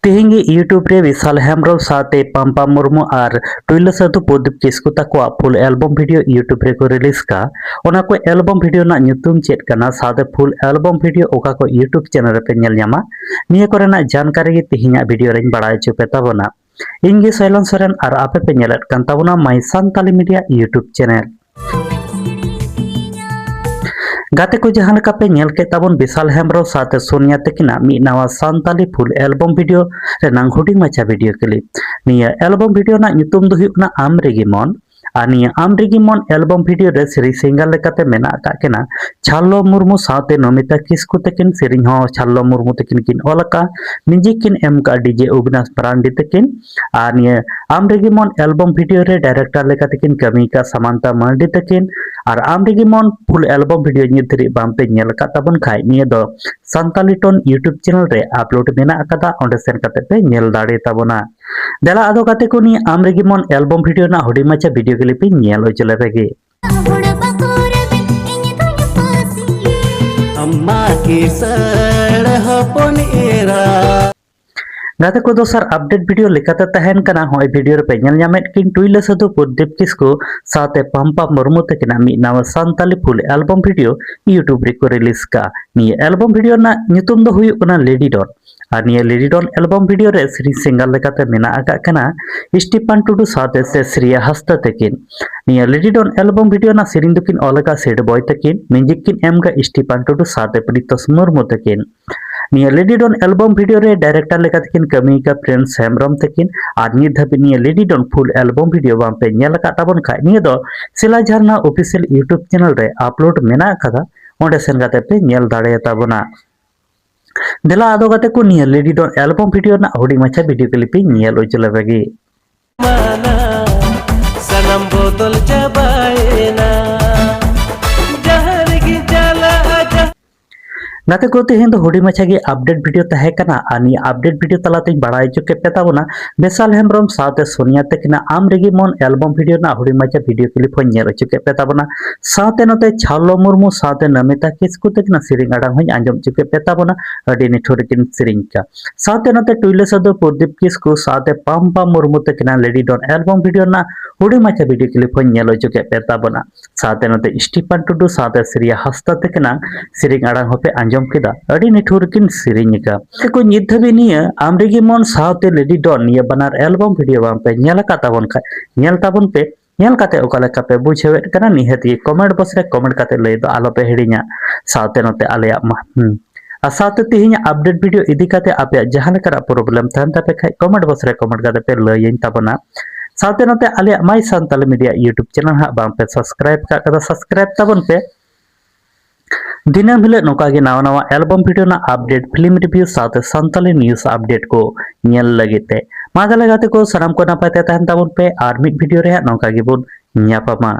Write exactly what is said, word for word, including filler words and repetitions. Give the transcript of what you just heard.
ᱛᱮᱦᱮᱧ ᱜᱮ YouTube ᱨᱮ ᱵᱤᱥᱟᱞ ᱦᱮᱢᱵᱨᱚᱢ ᱥᱟᱶᱛᱮ ᱯᱟᱢᱯᱟ ᱢᱩᱨᱢᱩ ᱟᱨ ᱴᱩᱭᱞᱟᱹ ᱥᱟᱹᱫᱷᱩ ᱯᱨᱚᱫᱤᱯ ᱠᱤᱥᱠᱩ ᱛᱟᱠᱚᱣᱟᱜ full album video YouTube ᱨᱮᱠᱚ release ᱠᱟᱜᱼᱟ᱾ ᱚᱱᱟ ᱠᱚ album video ᱨᱮᱱᱟᱜ ᱧᱩᱛᱩᱢ ᱪᱮᱫ ᱠᱟᱱᱟ, ᱥᱟᱶᱛᱮ full album video ᱚᱠᱟ ᱠᱚ YouTube channel ᱨᱮᱯᱮ ᱧᱮᱞ ᱧᱟᱢᱟ, ᱱᱤᱭᱟᱹ ᱠᱚᱨᱮᱱᱟᱜ ᱡᱟᱱᱠᱟᱨᱤ ᱜᱮ ᱛᱮᱦᱮᱧᱟᱜ video ᱨᱮᱧ ᱵᱟᱲᱟᱭ ᱦᱚᱪᱚ ᱯᱮ ᱛᱟᱵᱚᱱᱟ᱾ ᱤᱧ ᱜᱮ ᱥᱚᱭᱞᱚᱱ ᱥᱚᱨᱮᱱ ᱟᱨ ᱟᱯᱮ ᱯᱮ ᱧᱮᱞᱮᱫ ᱠᱟᱱ ᱛᱟᱵᱚᱱᱟ My Santali Media YouTube channel᱾ ᱜᱟᱛᱮ ᱠᱚ, ᱡᱟᱦᱟᱸ ᱞᱮᱠᱟ ᱯᱮ ᱧᱮᱞ ᱠᱮᱫ ᱛᱟᱵᱚᱱ ᱵᱤᱥᱟᱞ ᱦᱮᱢᱵᱨᱚᱢ ᱥᱟᱶᱛᱮ ᱥᱳᱱᱤᱭᱟ ᱛᱟᱹᱠᱤᱱᱟᱜ ᱢᱤᱫ ᱱᱟᱣᱟ ᱥᱟᱱᱛᱟᱞᱤ full album video ᱨᱮᱱᱟᱝ ᱦᱩᱰᱤᱧ ᱢᱟᱪᱷᱟ video clip᱾ ᱱᱤᱭᱟᱹ album video ᱨᱮᱱᱟᱜ ᱧᱩᱛᱩᱢ ᱫᱚ ᱦᱩᱭᱩᱜ ᱠᱟᱱᱟ ᱟᱢ ᱨᱮᱜᱮ ᱢᱚᱱ᱾ ᱟᱨ ᱱᱤᱭᱟᱹ ᱟᱢ ᱨᱮᱜᱮ ᱢᱚᱱ album video ᱨᱮ ᱥᱮᱨᱮᱧ singer ᱞᱮᱠᱟᱛᱮ ᱢᱮᱱᱟᱜ ᱟᱠᱟᱫ ᱠᱤᱱᱟ ᱪᱷᱟᱞᱞᱚ ᱢᱩᱨᱢᱩ ᱥᱟᱶᱛᱮ ᱱᱚᱢᱤᱛᱟ ᱠᱤᱥᱠᱩ ᱛᱟᱹᱠᱤᱱ᱾ ᱥᱮᱨᱮᱧ ᱦᱚᱸ ᱪᱷᱟᱞᱞᱚ ᱢᱩᱨᱢᱩ ᱛᱟᱹᱠᱤᱱ ᱠᱤᱱ ᱚᱞ ᱟᱠᱟᱫᱼᱟ, music ᱠᱤᱱ ᱮᱢ ᱟᱠᱟᱫᱼᱟ DJ ᱚᱵᱤᱱᱟᱥ ᱢᱟᱨᱟᱱᱰᱤ ᱛᱟᱹᱠᱤᱱ᱾ ᱟᱨ ᱱᱤᱭᱟᱹ ᱟᱢ ᱨᱮᱜᱮ ᱢᱚᱱ album video ᱨᱮ director ᱞᱮᱠᱟᱛᱮ ᱠᱤᱱ ᱠᱟᱹᱢᱤ ᱟᱠᱟᱫ ᱥᱟᱢᱟᱱᱛᱟ ᱢᱟᱨᱰᱤ ᱛᱟᱹᱠᱤᱱ᱾ ᱟᱨ ᱟᱢ ᱨᱮᱜᱮ ᱢᱚᱱ full album video ᱱᱤᱛ ᱫᱷᱟᱹᱨᱤᱡ ᱵᱟᱝ ᱯᱮ ᱧᱮᱞ ᱟᱠᱟᱫ ᱛᱟᱵᱚᱱ ᱠᱷᱟᱡ, ᱱᱤᱭᱟᱹ ᱫᱚ ᱥᱟᱱᱛᱟᱞᱤ ᱴᱚᱱ YouTube channel ᱨᱮ upload ᱢᱮᱱᱟᱜ ᱟᱠᱟᱫᱟ, ᱚᱸᱰᱮ ᱥᱮᱱ ᱠᱟᱛᱮ ᱯᱮ ᱧᱮᱞ ᱫᱟᱲᱮ ᱛᱟᱵᱚᱱᱟ᱾ ᱫᱮᱞᱟ ᱟᱫᱚ ᱜᱟᱛᱮ ᱠᱚ, ᱱᱤᱭᱟᱹ ᱟᱢ ᱨᱮᱜᱮ ᱢᱚᱱ album video ᱨᱮᱱᱟᱜ ᱦᱩᱰᱤᱧ ᱢᱟᱪᱷᱟ video clip ᱤᱧ ᱧᱮᱞ ᱦᱚᱪᱚ ᱞᱮᱯᱮ ᱜᱮ᱾ ᱟᱢ ᱢᱟ ᱠᱤᱥᱟᱹᱬ ᱦᱚᱯᱚᱱ ᱮᱨᱟ᱾ ᱜᱟᱛᱮ ᱠᱚ, ᱫᱚᱥᱟᱨ update video ᱞᱮᱠᱟᱛᱮ ᱛᱟᱦᱮᱱ ᱠᱟᱱᱟ, ᱦᱚᱸᱜᱼᱚᱭ video ᱨᱮᱯᱮ ᱧᱮᱞ ᱧᱟᱢᱮᱫ ᱠᱤᱱ ᱴᱩᱭᱞᱟᱹ ᱥᱟᱹᱫᱷᱩ ᱯᱨᱚᱫᱤᱯ ᱠᱤᱥᱠᱩ ᱥᱟᱶᱛᱮ ᱯᱟᱢᱯᱟ ᱢᱩᱨᱢᱩ ᱛᱟᱹᱠᱤᱱᱟᱜ ᱢᱤᱫ ᱱᱟᱣᱟ Santali full album video YouTube ᱨᱮᱠᱚ release ᱠᱟᱜᱼᱟ᱾ ᱱᱤᱭᱟᱹ album video ᱨᱮᱱᱟᱜ ᱧᱩᱛᱩᱢ ᱫᱚ ᱦᱩᱭᱩᱜ ᱠᱟᱱᱟ ᱞᱮᱰᱤ ᱰᱚᱱ᱾ ᱟᱨ ᱱᱤᱭᱟᱹ ᱞᱮᱰᱤ ᱰᱚᱱ album video ᱨᱮ ᱥᱮᱨᱮᱧ singer ᱞᱮᱠᱟᱛᱮ ᱢᱮᱱᱟᱜ ᱟᱠᱟᱫ ᱠᱤᱱᱟ ᱥᱴᱤᱯᱷᱟᱱ ᱴᱩᱰᱩ ᱥᱟᱶᱛᱮ ᱥᱮᱥᱨᱤᱭᱟ ᱦᱟᱸᱥᱫᱟ ᱛᱟᱹᱠᱤᱱ᱾ ᱱᱤᱭᱟᱹ ᱞᱮᱰᱤ ᱰᱚᱱ album video ᱨᱮᱱᱟᱜ ᱥᱮᱨᱮᱧ ᱫᱚᱠᱤᱱ ᱚᱞ ᱟᱠᱟᱫ ᱥᱮᱴ ᱵᱚᱭ ᱛᱟᱹᱠᱤᱱ, music ᱠᱤᱱ ᱮᱢ ᱟᱠᱟᱫ ᱥᱴᱤᱯᱷᱟᱱ ᱴᱩᱰᱩ ᱥᱟᱶᱛᱮ ᱯᱨᱤᱛᱚᱥ ᱢᱩᱨᱢᱩ ᱛᱟᱹᱠᱤᱱ᱾ ᱱᱤᱭᱟᱹ ᱞᱮᱰᱤ ᱰᱚᱱ album video ᱨᱮ director ᱞᱮᱠᱟᱛᱮ ᱠᱤᱱ ᱠᱟᱹᱢᱤ ᱟᱠᱟᱫ ᱯᱨᱤᱱᱥ ᱦᱮᱢᱵᱨᱚᱢ ᱛᱟᱹᱠᱤᱱ᱾ ᱟᱨ ᱱᱤᱛ ᱫᱷᱟᱹᱵᱤᱡ ᱱᱤᱭᱟᱹ ᱞᱮᱰᱤ ᱰᱚᱱ full album video ᱵᱟᱝ ᱯᱮ ᱧᱮᱞ ᱟᱠᱟᱫ ᱛᱟᱵᱚᱱ ᱠᱷᱟᱡ, ᱱᱤᱭᱟᱹ ᱫᱚ ᱥᱤᱞᱟ ᱡᱷᱟᱨᱱᱟ official YouTube channel ᱨᱮ upload ᱢᱮᱱᱟᱜ ᱟᱠᱟᱫᱟ, ᱚᱸᱰᱮ ᱥᱮᱱ ᱠᱟᱛᱮ ᱯᱮ ᱧᱮᱞ ᱫᱟᱲᱮᱭᱟᱛᱟ ᱵᱚᱱᱟ᱾ ᱫᱮᱞᱟ ᱟᱫᱚ ᱜᱟᱛᱮ ᱠᱚ, ᱱᱤᱭᱟᱹ ᱞᱮᱰᱤ ᱰᱚᱱ album video ᱨᱮᱱᱟᱜ ᱦᱩᱰᱤᱧ ᱢᱟᱪᱷᱟ video clip ᱤᱧ ᱧᱮᱞ ᱦᱚᱪᱚ ᱞᱮᱯᱮ ᱜᱮ᱾ ᱥᱟᱱᱟᱢ ᱵᱚᱫᱚᱞ ᱪᱟᱵᱟᱭᱮᱱᱟ, ᱡᱟᱦᱟᱸ ᱨᱮᱜᱮ ᱪᱟᱞᱟᱜᱼᱟ, ᱡᱟᱦᱟᱸ ᱜᱟᱛᱮ ᱠᱚ, ᱛᱮᱦᱮᱧ ᱫᱚ ᱦᱩᱰᱤᱧ ᱢᱟᱪᱷᱟ ᱜᱮ update video ᱛᱟᱦᱮᱸ ᱠᱟᱱᱟ᱾ ᱟᱨ ᱱᱤᱭᱟᱹ update video ᱛᱟᱞᱟᱛᱮᱧ ᱵᱟᱲᱟᱭ ᱦᱚᱪᱚ ᱠᱮᱫ ᱯᱮ ᱛᱟᱵᱚᱱᱟ ᱵᱤᱥᱟᱞ ᱦᱮᱢᱵᱨᱚᱢ ᱥᱟᱶᱛᱮ ᱥᱳᱱᱤᱭᱟ ᱛᱟᱹᱠᱤᱱᱟᱜ ᱟᱢ ᱨᱮᱜᱮ ᱢᱚᱱ album video ᱨᱮᱱᱟᱜ ᱦᱩᱰᱤᱧ ᱢᱟᱪᱷᱟ video clip ᱦᱚᱸᱧ ᱧᱮᱞ ᱦᱚᱪᱚ ᱠᱮᱫ ᱯᱮ ᱛᱟᱵᱚᱱᱟ᱾ ᱥᱟᱶᱛᱮ ᱱᱚᱛᱮ ᱪᱷᱟᱞᱞᱚ ᱢᱩᱨᱢᱩ ᱥᱟᱶᱛᱮ ᱱᱚᱢᱤᱛᱟ ᱠᱤᱥᱠᱩ ᱛᱟᱹᱠᱤᱱᱟᱜ ᱥᱮᱨᱮᱧ ᱟᱲᱟᱝ ᱦᱚᱸᱧ ᱟᱸᱡᱚᱢ ᱦᱚᱪᱚ ᱠᱮᱫ ᱯᱮ ᱛᱟᱵᱚᱱᱟ᱾ ᱟᱹᱰᱤ ᱱᱤᱴᱷᱩᱨ ᱨᱮᱠᱤᱱ ᱥᱮᱨᱮᱧ ᱠᱟᱜᱼᱟ᱾ ᱥᱟᱶᱛᱮ ᱱᱚᱛᱮ ᱴᱩᱭᱞᱟᱹ ᱥᱟᱹᱫᱷᱩ ᱯᱨᱚᱫᱤᱯ ᱠᱤᱥᱠᱩ ᱥᱟᱶᱛᱮ ᱯᱟᱢᱯᱟ ᱢᱩᱨᱢᱩ ᱛᱟᱹᱠᱤᱱᱟᱜ ᱞᱮᱰᱤ ᱰᱚᱱ album video ᱨᱮᱱᱟᱜ ᱦᱩᱰᱤᱧ ᱢᱟᱪᱷᱟ video clip ᱦᱚᱸᱧ ᱧᱮᱞ ᱦᱚᱪᱚ ᱠᱮᱫ ᱯᱮ ᱛᱟᱵᱚᱱᱟ᱾ ᱥᱟᱶᱛᱮ ᱱᱚᱛᱮ ᱥᱴᱤᱯᱷᱟᱱ ᱴᱩᱰᱩ ᱥᱟᱶᱛᱮ ᱥᱨᱤᱭᱟ ᱦᱟᱸᱥᱫᱟ ᱛᱟᱹᱠᱤᱱᱟᱜ ᱥᱮᱨᱮᱧ ᱟᱲᱟᱝ ᱦᱚᱸᱯᱮ ᱟᱸᱡᱚᱢ ᱠᱮᱫᱟ᱾ ᱟᱹᱰᱤ ᱱᱤᱴᱷᱩᱨ ᱠᱤᱱ ᱥᱮᱨᱮᱧ ᱟᱠᱟᱫ᱾ ᱜᱟᱛᱮ ᱠᱚ, ᱱᱤᱛ ᱫᱷᱟᱹᱵᱤᱡ ᱱᱤᱭᱟᱹ ᱟᱢ ᱨᱮᱜᱮ ᱢᱚᱱ ᱥᱟᱶᱛᱮ ᱞᱮᱰᱤ ᱰᱚᱱ ᱱᱤᱭᱟᱹ ᱵᱟᱱᱟᱨ album video ᱵᱟᱝ ᱯᱮ ᱧᱮᱞ ᱟᱠᱟᱫ ᱛᱟᱵᱚᱱ ᱠᱷᱟᱡ, ᱧᱮᱞ ᱛᱟᱵᱚᱱ ᱯᱮ᱾ ᱧᱮᱞ ᱠᱟᱛᱮ ᱚᱠᱟ ᱞᱮᱠᱟ ᱯᱮ ᱵᱩᱡᱷᱟᱹᱣᱮᱫ ᱠᱟᱱᱟ, ᱱᱤᱦᱟᱹᱛ ᱜᱮ comment box ᱨᱮ comment ᱠᱟᱛᱮ ᱞᱟᱹᱭ ᱫᱚ ᱟᱞᱚ ᱯᱮ ᱦᱤᱲᱤᱧᱟ᱾ ᱥᱟᱶᱛᱮ ᱱᱚᱛᱮ ᱟᱞᱮᱭᱟᱜ ᱢᱟ, ᱦᱩᱸ, ᱟᱨ ᱥᱟᱶᱛᱮ ᱛᱮᱦᱮᱧᱟᱜ update video ᱤᱫᱤ ᱠᱟᱛᱮ ᱟᱯᱮᱭᱟᱜ ᱡᱟᱦᱟᱸ ᱞᱮᱠᱟᱱᱟᱜ problem ᱛᱟᱦᱮᱱ ᱛᱟᱯᱮ ᱠᱷᱟᱡ, comment box ᱨᱮ comment ᱠᱟᱛᱮ ᱯᱮ ᱞᱟᱹᱭᱟᱹᱧ ᱛᱟᱵᱚᱱᱟ᱾ ᱥᱟᱶᱛᱮ ᱱᱚᱛᱮ ᱟᱞᱮᱭᱟᱜ My Santali Media YouTube channel ᱦᱟᱸᱜ ᱵᱟᱝ ᱯᱮ subscribe ᱠᱟᱜ ᱠᱟᱫᱟ, subscribe ᱛᱟᱵᱚᱱ ᱯᱮ᱾ ᱫᱤᱱᱟᱹᱢ ᱦᱤᱞᱳᱜ ᱱᱚᱝᱠᱟ ᱜᱮ ᱱᱟᱣᱟ ᱱᱟᱣᱟ album video ᱨᱮᱱᱟᱜ update, film review ᱥᱟᱶᱛᱮ ᱥᱟᱱᱛᱟᱞᱤ news update ᱠᱚ ᱧᱮᱞ ᱞᱟᱹᱜᱤᱫ ᱛᱮ᱾ ᱢᱟ ᱛᱟᱦᱞᱮ ᱜᱟᱛᱮ ᱠᱚ, ᱥᱟᱱᱟᱢ ᱠᱚ ᱱᱟᱯᱟᱭ ᱛᱮ ᱛᱟᱦᱮᱱ ᱛᱟᱵᱚᱱ ᱯᱮ, ᱟᱨ ᱢᱤᱫ video ᱨᱮ ᱦᱟᱸᱜ ᱱᱚᱝᱠᱟ ᱜᱮᱵᱚᱱ ᱧᱟᱯᱟᱢᱟ᱾